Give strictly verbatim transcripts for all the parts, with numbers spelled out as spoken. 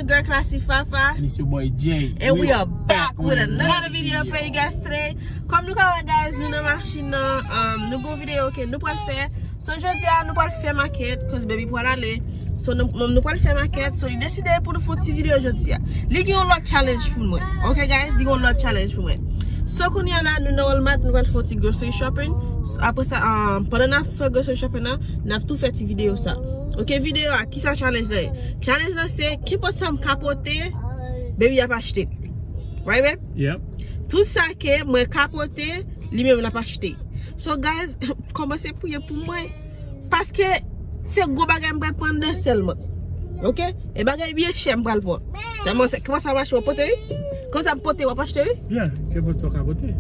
Girl Classy Fafa. And it's your boy Jay. And we are back with another video for you guys today. Kòm nou ka wè, guys, nou nan machin nan, um, nou gon videyo ke nou pral fè. So jodi a nou pral fè makèt, cause baby pral ale. So nou, nou pral fè makèt. So li deside pou nou fè yon ti videyo jodi a. Li gen yon lòt challenge pou mwen. Ok guys, li gen yon lòt challenge pou mwen. So kounye a la nou nan Walmart, nou pral fè yon ti grocery shopping. So, apre sa, um, pandan n ap fè grocery shopping nan, n ap tou fè ti videyo sa. Ok, videyo a, kisa challenge la ye? Challenge la se, kenpòt sa m ka pote, baby ap achte. Right, babe? Yep. Tout sa ke mwen ka pote, li menm l ap achte. So guys, kòmanse priye pou mwen. Paske se gwo bagay m pral pran nan sèlman. Ok? E bagay byen chè m pral pran. Sèlman se kòman sa mache w ap pote wi? Kòman sa m pote w ap achte wi? Yeah, kenpòt sa w ka pote.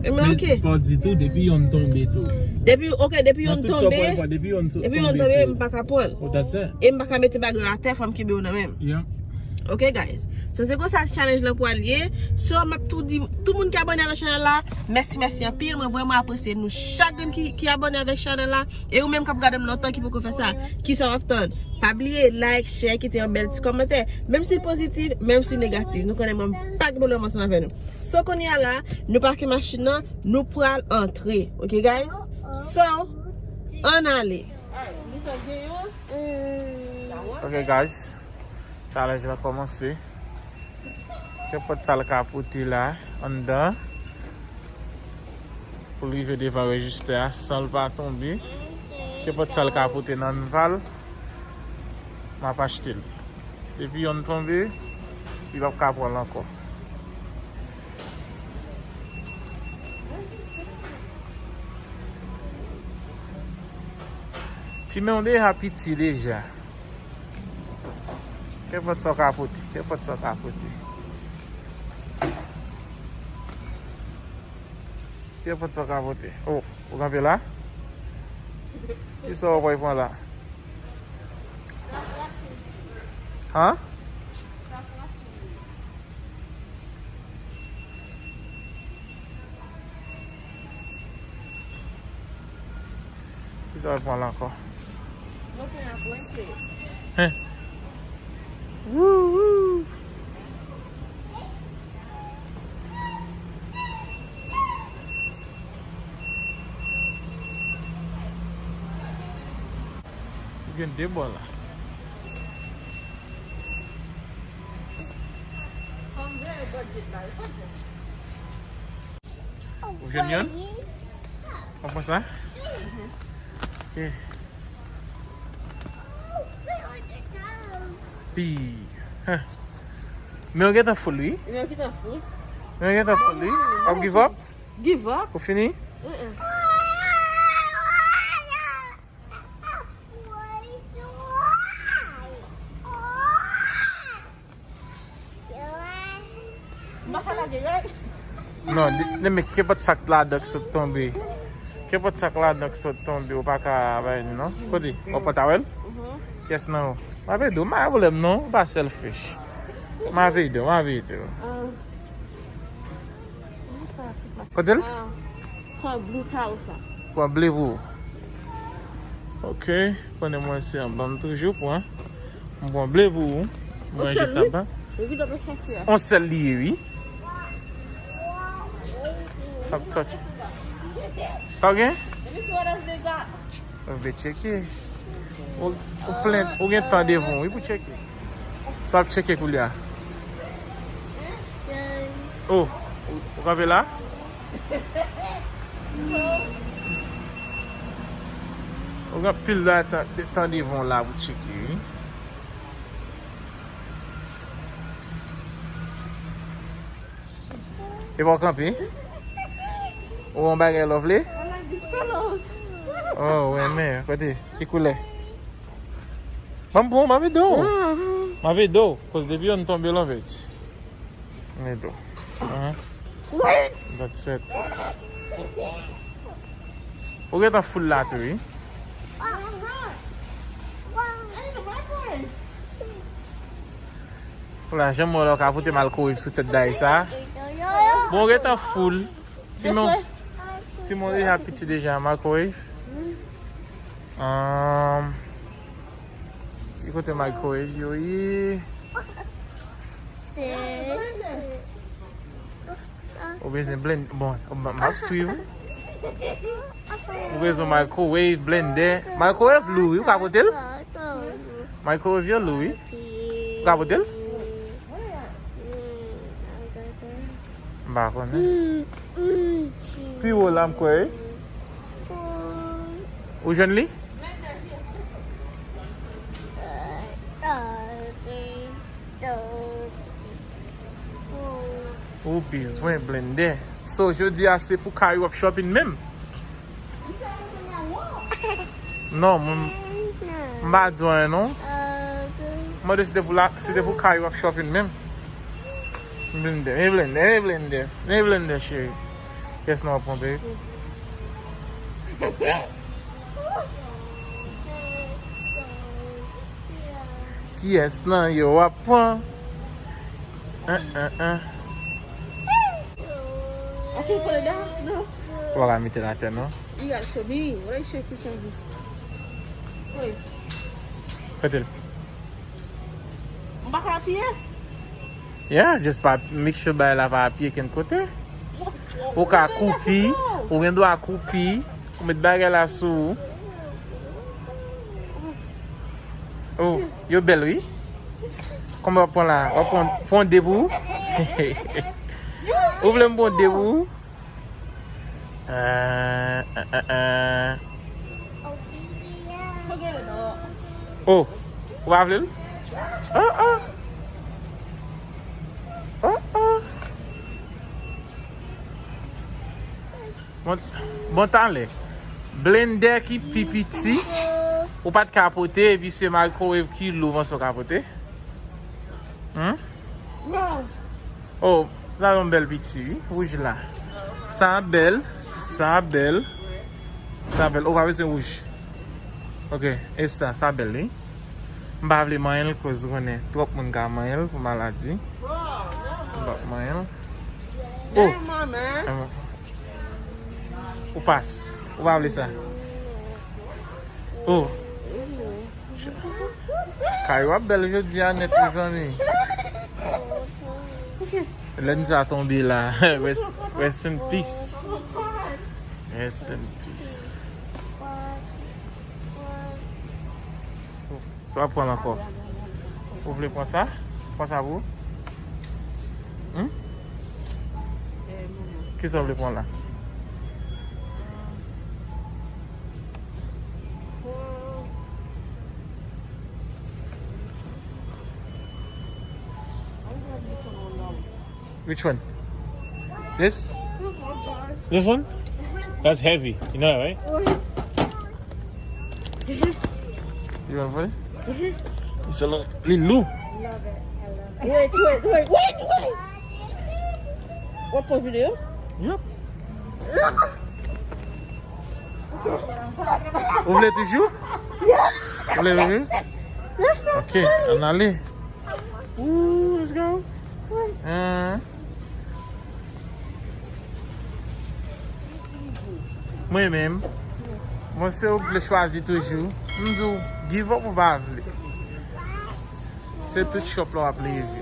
Men ok. Pa di tou, depi yonn tonbe tou. Depi, ok, depi yonn tonbe. Depi yonn tonbe, m pa ka pran l. Oh, that's it. E m pa ka mete bagay atè, fò m kenbe yo nan men m. Yeah. Ok guys. So se konsa challenge lan pral ye. So m ap tou di tout moun ki abòne avèk chanèl la, mèsi, mèsi anpil. Mwen vrèman apresye nou chak grenn ki, ki abòne avèk chanèl la. E ou menm k ap gade m lontan ki poko fè sa, kisa w ap tann? Pa bliye like, share, kite yon bèl ti kòmantè. Menm si l pozitif, menm si l negatif. Nou konnen mwen pa gen pwoblèm ansanm avè nou. So kounye a la, nou pake machin nan, nou pral antre. Ok guys? So, ann ale. Ok guys. Challenge lan kòmanse. Kenpòt sa l ka pote la anndan pou l rive devan rejistè a san l pa tonbe. Kenpòt sa l ka pote nan men pa l, m ap achte l. Depi yonn tonbe, li p ap ka pran l ankò. Ti men w deja piti deja. Kenpòt sa w ka pote, kenpòt sa w ka pote. Kenpòt sa w ka pote. Oh, ou kanpe la? Kisa w pral pran la? Han? Kisa w pran la ankò? Mwen pran yon blanket. Hen. Wou, wou. Ou gen de bò la. Ou jwenn yonn? Ou pran sa? Ok. Pi. Huh. Men w gentan full wi. Men w gentan full. Men w gentan full wi. W ap give up? Give up? Ou fini? Mm-mm. M pa ka lage, right? Non, de, de, men kenpòt sa k ladan k sot tonbe. Kenpòt sa k ladan k sot tonbe, ou pa ka bay li, non. Kote? Ou pa ta wè l? Mhm. Kyès nan ou? M ap ede w, m pa gen pwoblèm, non. Ou pa selfish. M ap ede w, m ap ede w. Ah. Kote l? Ah. Pran blue towel sa. Pran ble pou ou. Ok. Konnen mwen se anba m toujou pran. M pran ble pou ou. Mwen jis anba. Yon sèl li ye, wi. Top touch. Sa w gen? Ou vle tcheke. Ou, ou plen, ou gen tan devan w, wi, pou tcheke. Sa w ap tcheke koulye a? Oh, ou, ou kanpe la? Ou gen anpil tan, tan devan w la pou tcheke, wi. Epa w kanpe? Ou yon bagay lè w vle? Oh, w renmen. Kote? Ki koulè? Ban m pou w, m ap ede w. M ap ede w. Koz depi yonn tonbe, l anvèti. M ede w. That's it. Ou gentan full la tou, wi. Ou la janm wè lè w ka pote m al kouri sou tèt day sa. Bon, ou gentan full. Timon, Timon deja piti deja, microwave. Um, ki kote microwave yo ye? Ou bezwen blend, bon, m ap swiv ou. Ou bezwen microwave, blender. Microwave lou wi, ou ka pote l? Microwave yo lou wi. Ou ka pote l? M pa konnen. Pi wo la m kwè wi. Ou jwenn li? Ou bezwen blender. So, jodi a se pou kay w ap shopping menm? Non, mwen, m pa di w anyen non. Mwen de se te pou la, se te pou kay w ap shopping menm. Blender, men blender, men blender, men blender, cheri. Kiyès nan w ap pran? Kiyès nan yo w ap pran? An, an, an. I can't put it down, no. Ou pa ka mete l atè non. You gotta show me. What are you shaking, show me? Wait. Kote l? M pa ka apiye? Yeah, just pa make sure bagay la pa apiye kenn kote. Ou ka koupi, ou gen dwa koupi, ou met bagay la sou ou. Oh, yo bèl wi. Kòman w ap pran la? W ap pran, pran de pou ou? Ou vle m pran de pou ou? Euh, euh, euh, euh. Oh, ou pa vle l? Oh, oh. Oh, oh. Bon, bon talè. Blender ki pi piti, ou pa t ka pote, epi se microwave ki lou, panse w ka pote? Hmm? Oh, sa yon bèl piti, wi. Wouj la. Sa bèl, sa bèl. Sa bèl. Ou pa bezwen wouj. Ok, e sa, sa bèl, wi. M pa vle manyen l, koz ou konnen, twòp moun ka manyen l pou maladi. M p ap manyen l. Oh! Ou pas. Ou pa vle sa. Oh! Kay w ap bèl jodi a nèt, mezanmi. Lè n sa tonbe la. Rest, rest in peace. Rest in peace. Sa w ap pran ankò? Ou vle pran sa? Pran sa pou ou? Hmm? Kisa w vle pran la? Which one? This? This one? That's heavy. You know that, right? You want to put it? It's a little, little. Wait, wait, wait, wait, wait! W ap pran videyo? Yep. Ou vle toujou? Yes! Ou vle toujou? Let's go. Ok, ann ale. Ooh, let's go. Hein? Mwen menm, mwen se ou vle chwazi toujou. M di w, give up ou pa vle. Se tout shop la w ap leve.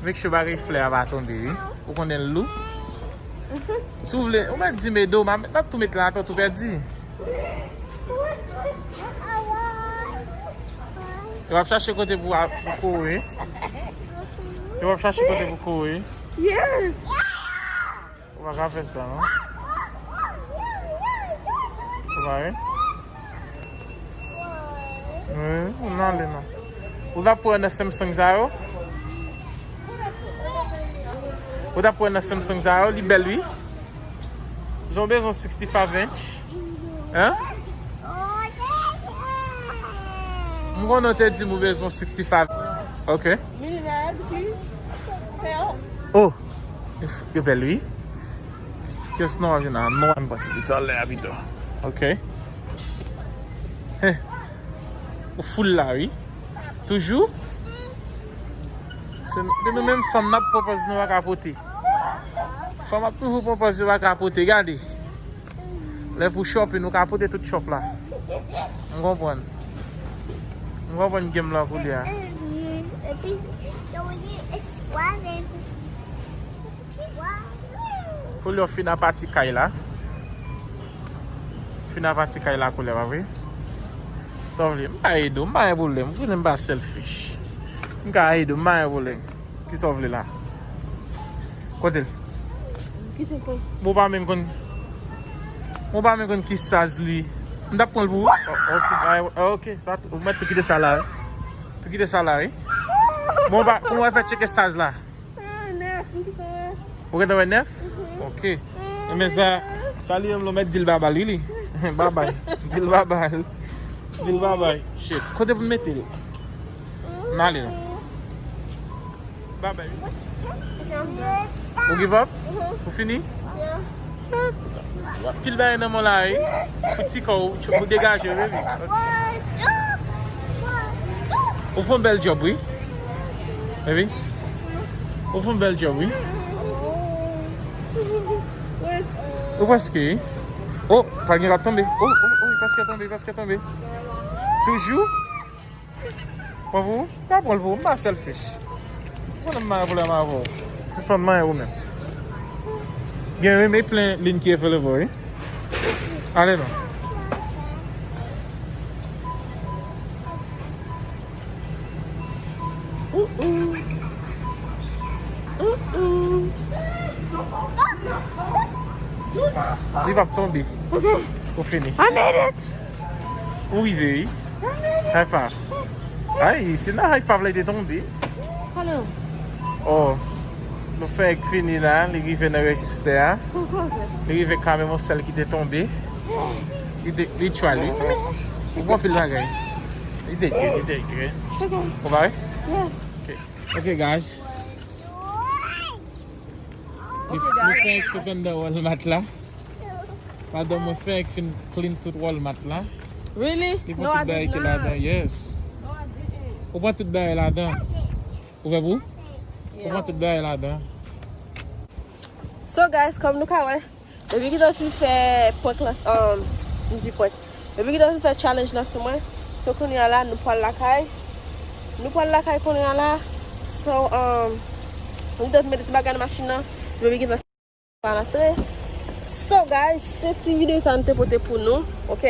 Make sure bagay flè a pa tonbe, wi. Ou konnen l lou. Si w vle, ou mèt di m ede w, m ap, m ap tou met la atò, tou pèdi. Yo ap chache kote pou, pou kore. Yo ap chache kote pou kore. Yes. Ou pa ka fè sa, non? Ou pa wè? Wi, ou nan ale, non. Ou ta pran nan Samsung sa yo? Ou ta pran nan Samsung sa yo? Li bèl, wi. Jan w bezwen sixty-five inch? Hein? M konnen w te di m ou bezwen sixty-five. Ok. Mini rad, please. Help. Oh! Yo bèl, wi. Kiyès nan w ap jwenn la? Non, ann pati pita lè a pito. Ok. Hey. Ou full la, wi. Toujou. Se, se nou menm fanm n ap pran pòz nou pa ka pote. Fanm ap toujou pran pòz yo pa ka pote. Gade. Lè pou shopping, ou ka pote tout shop la. M konprann. M konprann game la koulye a. Koulye w fin a pati kay la. Fin a pati kay la koulye w, pa vre? Sa w vle? M pa ede w, m pa gen pwoblèm. M konnen m pa selfish. M ka ede w, m pa gen pwoblèm. Kisa w vle la? Kote l? Bon, w pa menm konn. Bon, w pa menm konn ki size li. M t ap pran l pou ou. Oh, ok, ah, ok, sa, ou mèt tou kite sa la, wi. Tou kite sa la, wi. Bon, w pa, ou fè tcheke size la. Ah, nèf, m kite wè. Ou gentan wè nèf? Mhm. Ok. Enben sa, sa li menm, l ou mèt di l babay, wi, li. Babay. Di l babay. Di l babay. Shit. Kote pou m mete l? M ale non. Babay. Ok, I'm done. Ou give up? Mhm. Ou fini? Yeah. Pil bagay nan men w la, wi. Pou ti kò w, pou degaje w, baby. Ok. Ou fè yon bèl job, wi. Baby. Ou fè yon bèl job, wi. Ou prèske, wi. Oh, pa gen k ap tonbe. Oh, oh, oh, li prèske tonbe, li prèske tonbe. Toujou. Pran pou ou? Pa pran l pou ou, m pa selfish. Ou konnen m pa gen pwoblèm avè w. Sispann manyen ou menm. Gen renmen plen lin ki available, wi. Ale non. Ou, ou. Ou, ou. Li p ap tonbe. Ok. Ou fini. I made it. Ou rive, wi. High five. Ay, si nan high five la, li te tonbe. Hello. Oh. Nou fèk fini la, li rive nan rejistè a. Li rive kanmenm yon sèl ki te tonbe. Li te, li try, li se. Ou pran pil bagay. Li te good, li te good. Ok. Ou pare? Yes. Ok. Ok, guys. Ok, guys. Nou fèk sot anndan Walmart la. Madanm mwen fèk fin clean tout Walmart la. Really? Li pran tout bagay ki ladan, yes. Ou pran tout bagay ladan. Ou fè pou? Ou pran tout bagay ladan. So guys, kòm nou ka wè, Baby gentan fin fè prank lan, um, m di prank. Baby gentan fin fè challenge lan sou mwen. So kounye a la, nou pral lakay. Nou pral lakay kounye a la. So, um, nou gentan mete ti bagay nan machin nan. Baby gentan pa rantre. So guys, se ti videyo sa nou te pote pou nou, ok?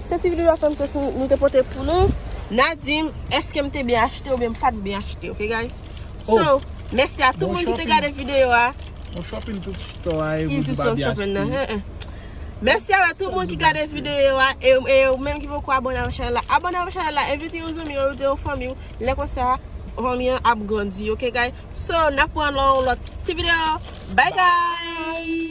Se ti videyo sa nou te, nou te pote pou nou. N a di m, èske m te byen achte oubyen m pa t byen achte, ok guys? So, mèsi a tout moun ki te gade videyo a. Mwen shopping tout store a, e Gucci pa byen achte. Mèsi a tout moun ki gade videyo a, e, e ou menm ki poko abòne avèk chanèl la, abòne avèk chanèl la, envite yon zanmi w, envite yon fanmi w, lè konsa, fanmi an ap grandi, ok guys? So, n ap pran yon lòt ti videyo. Bye guys!